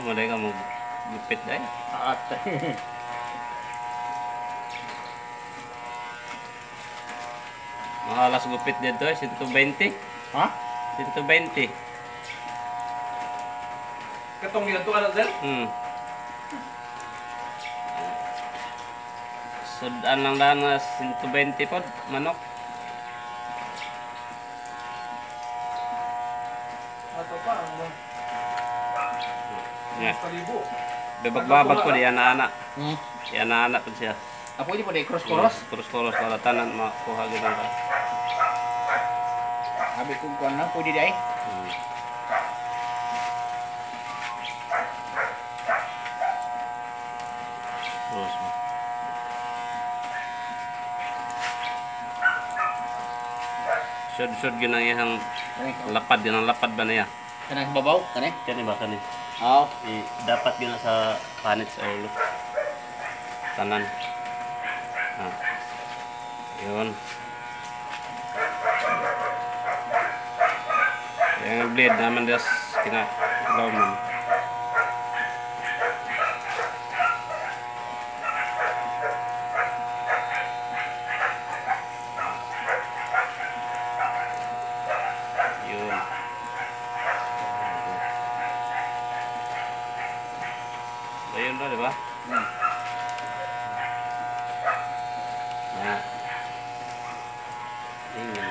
Malay ka mo gupit dai. At. Mahalas gupit dito, 120. Ha? 120. Katong ginanto ka na, sir? Sudan lang daan nga 120 pod, manok. Ato pa, ang mga Yeah. kalibo. Bebag-babag po, di ana-ana. Di ana-ana po siya. Ah, pwede po di cross-cross. Cross-cross para tanan makuha gid ang ka. Abi kung kuan na, pwede di ay. Cross mo. Sud-sud gyud ang iyang lapad, yun ang lapad ba niya? Kanang babaw, kani? Kani ba kani? Aw. I, dapat gyud na sa panit sa ulo. Tanan. Ah. Yun. Yung blade naman das kina ilaw man. Yun. Ayun na, di ba? Ya. Ingin.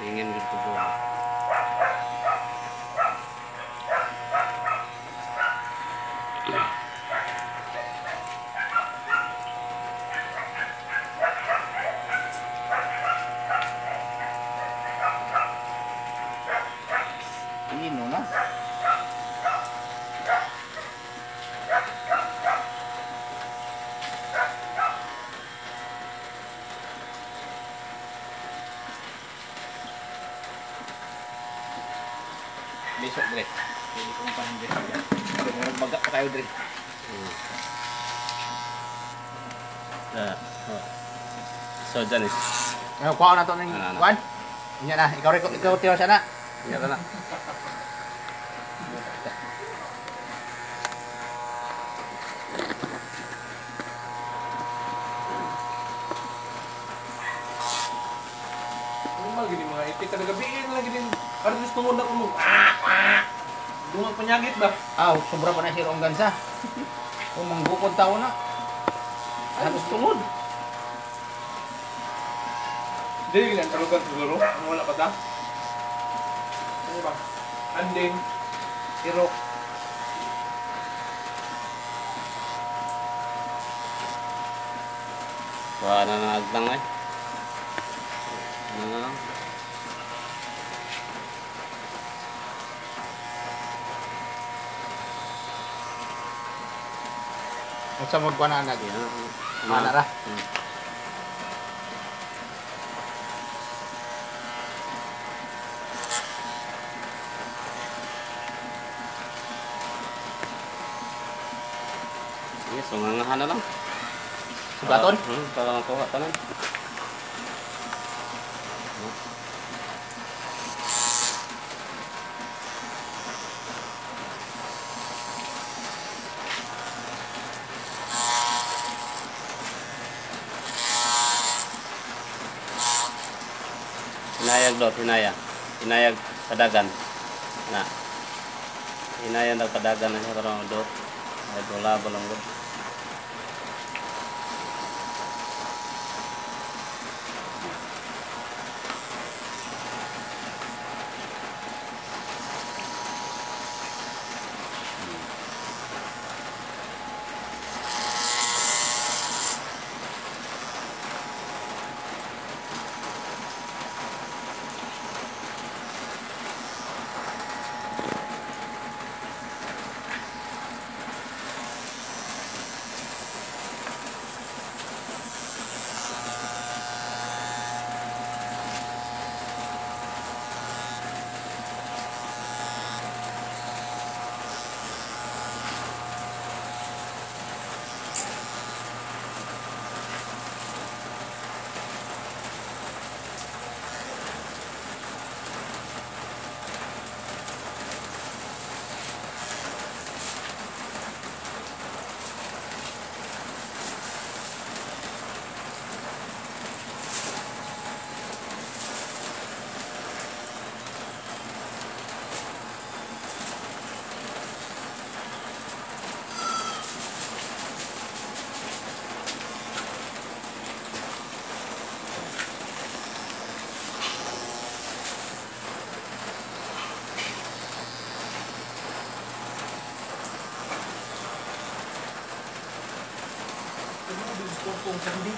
Ingin gitu doang. Ini no na. Besok dre. Pwede ko mapahan dre. Baga pa tayo dre. Oh. So dyan eh. Ano, kuha na to ng Ano, ano? kuan? Inya na, ikaw rin, ikaw tiyo siya na. Iya ka na. Ano man gini mga itik kada gabi eh, lagi din. Karon gusto mo na mo. Dunga panyagit ba? Ah, sobra pa na si Ronggansa. Kung manggukod tao na. Ay, gusto tungod. Dili gini ang kalugan siguro. Ang wala pa ta. Ano ba? Anding. Irok. Wala na na agtang eh. Ano na lang. Unsa mo kuan na Yan. Ana ra. Sige, sungangahan na lang. Sugaton? Para makuha tanan. Hinayag dot, hinaya. Hinayag padagan. Na. Hinayag daw padagan na siya para dot. Ay bola bolong gud. Ang sandi.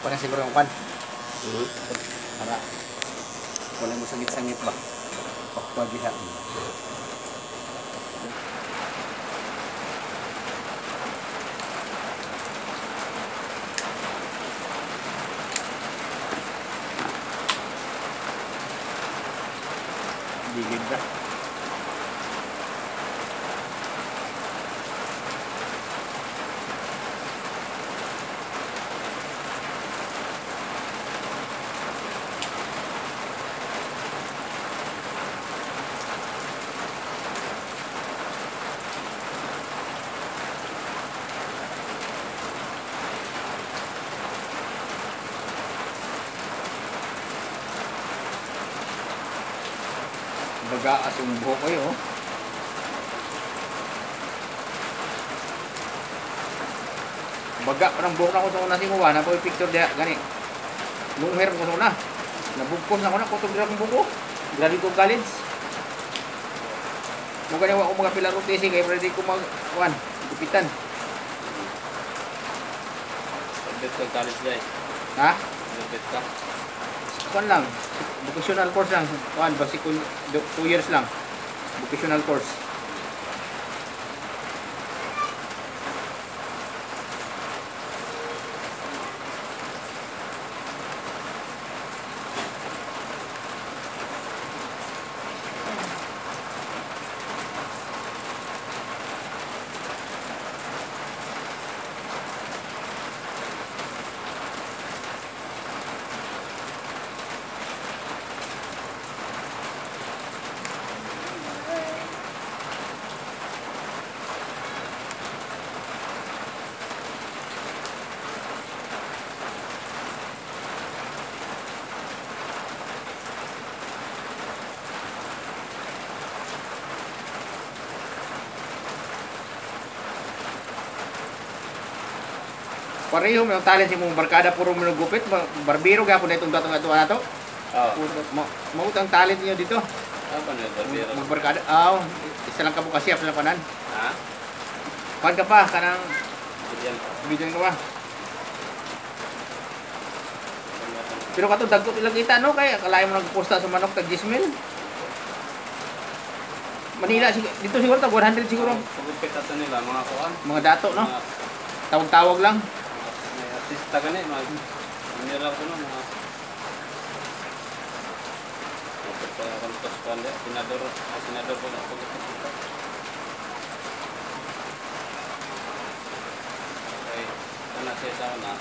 Parang siguro yung kwan. Para wala mo sangit-sangit ba? Pakpagi ha. Gigid na. Baga asong buhok ko yun, oh. Baga parang buhok na ko sa una si Muwa. Na po yung picture diya, gani. Long hair ko sa una. Nabugkos na ko na, kutob dira akong buko. Grabe ko college. Mugani wa ko mga pilaro tesi kay ready ko mag kuan, gupitan. Graduate ka college day. Ha? Graduate ka. Kuan lang. Vocational course lang. Kuan, basic 2 years lang. Vocational course. Pareho mo yung talent sa imong barkada puro mo gupit, barbero gapon na itong datong ato ato. Oo. Mao ang talent niyo dito. Ah, paano yung barbero? Magbarkada. Aw, isa lang ka mo kasi sa kanan. Ha? Kuan ka pa kanang Bigyan pa. video ka pa. Pero kato dagko ilang kita no kay akalain mo nagposta sa manok tag 10 mil. Manila dito siguro tag 100 siguro. Pagupit ato nila mga kuan. Mga dato no. Tawag-tawag lang. May artista gani, mga nila ko no mga Kantos kuan de, senador, senador ko na pagupit dito. Okay, ana siya sa una.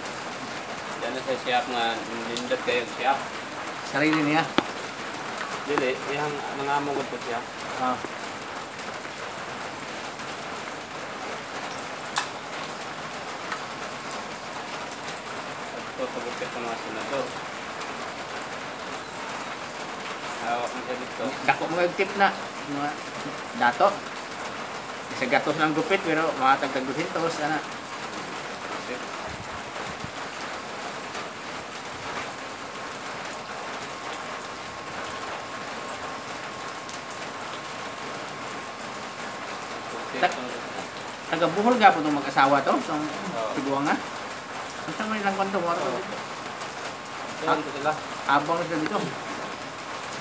Diyan na siya siyap nga nindot kayo siyap. Sarili niya. Dili, iyang nangamo gud po siya. Ah. Ito pagupit ng mga senador. Hawak mo siya dito. Dako mga tip na mga dato. Isa gatos lang gupit pero mga tagtag 200 ana. Taga Bohol gapon tong mag-asawa to, tong Tiguanga. Unsa man ilang kwanto mo? Igsoon ko sila. Abang sila dito.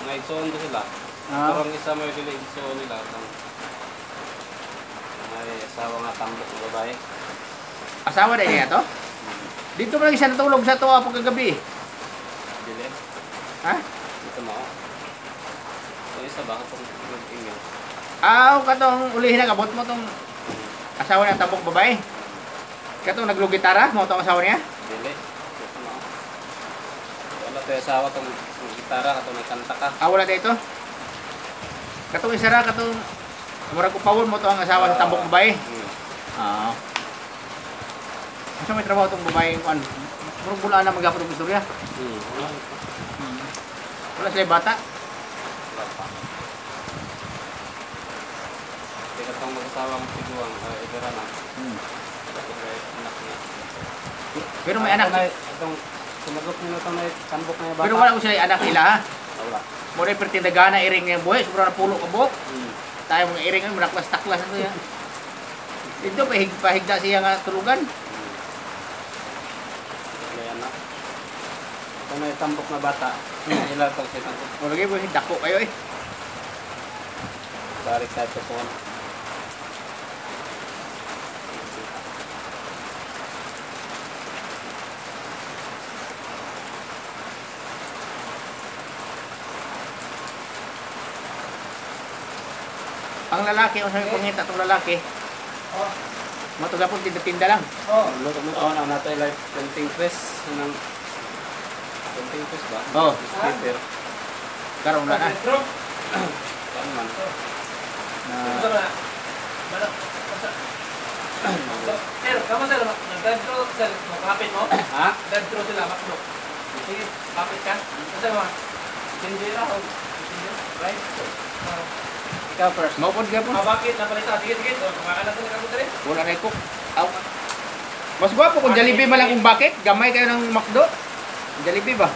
Mga igsoon ko sila. Ah. Pero ang isa may dili igsoon nila. May asawa nga tambok ng babae. Asawa na niya to? Dito man lang siya natulog sa tuwa pagkagabi. Dili. Ha? Dito mo. Yung isa ba katong nag-email? Aw, katong ulihin na kabot mo tong asawa niya tambok babae. Katong naglugitara mo tong asawa niya? Dili. Dito mo. Wala to asawa tong gitara katong nagkanta ka. Ah, wala dito. Katong isa ra katong murag ko pawon mo to ang asawa sa tambok babae. Ah. Asa may trabaho tong babae kuan? Murag bulaan na maghapon og istorya. Wala sila bata. Wala pa. Katong mag-asawang tiguang ibera na. Anak niya. Pero may anak. Itong sumagot nila itong may tambok na yung bata. Pero wala ko sila anak nila ha. Wala. Mo rin pertindagana iring nga buhay, sobrang napulo ka buhok. Tayo mga iring ay manaklas-taklas na to ya. Dito pahigda siya nga tulugan. May anak. Ito may tambok na bata. Ila tong kitang ko. Mo lagi mo dako kayo eh. Balik tayo sa phone. Ang lalaki, unsa may pangita tong lalaki? Oh. Matugapon tinda-tinda lang. Oh. Luto na nato like printing press ng printing press ba? Oh. Newspaper. Karon na na. Metro. Kan man. Na Ito na. Manok. Sir, kamo sir, nag-drive-thru sir, makapit mo? Ha? Drive-thru sila, makdo. Sige, kapit ka. Kasi mga, tindera o tindera, right? Ikaw first. Maupod gyapon. Bakit napalita? Sige, sige. So, kumakain na sila kamo dere. Wala na ko. Aw. Mas gwapo kung Jollibee man lang kung bakit. Gamay kayo ng McDo. Jollibee ba?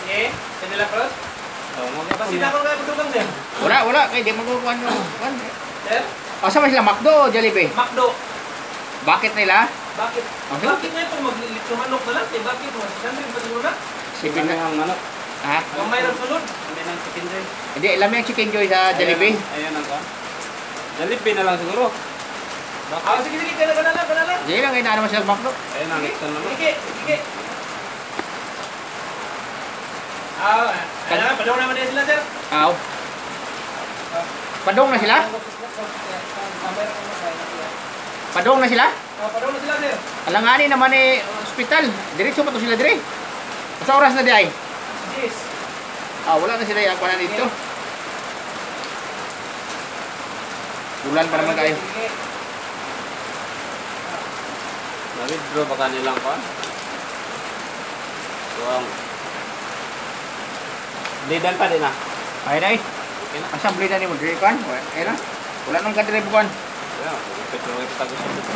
Sige, Dela Cruz. Oh, mo Basita ko kayo pagdugang sir. Wala, wala. Kay di magkukuan no. Kuan. Sir, Asa man sila McDo o Jollibee? McDo. Bakit nila? Bakit? Okay. Bakit ngayon kung maglilitso manok na lang? Eh, bakit mo? 600 ba siguro na? Sige na na. ang manok. Ha? Gamay lang sulod. Hindi nang chicken joy. Hindi, alam mo yung chicken joy sa Jollibee? Ayun ang kuan. Jollibee na lang siguro. Ah, sige, sige. Kana, kana lang, kana lang. Hindi lang, kaya naman sila McDo. Ayun ang litson manok. Sige, sige. Ah, ano, padaw naman din sila, sir. Aw. Padong na sila? Padong na sila? Ah, padaw na sila, sir. Alanganin naman eh, ospital. Diretso pa to sila dire. Sa oras na di ay? Yes. Ah, wala na sila yung na dito. Ulan pa naman kayo. Sige. Na-withdraw ba kanilang kuan? So, ang Lidan pa din ah. Ay na eh. Okay na. Assembly na ni mo dire kan. Ay na. Wala nang kadire bukan. Ayun, petro tago sa dito.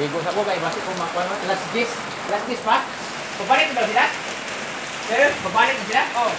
Ligo sa ko kay basi ko makuha man. Last 10. Last 10 pa. Pabalik na ba sila? Sir? Pabalik na sila? Oh.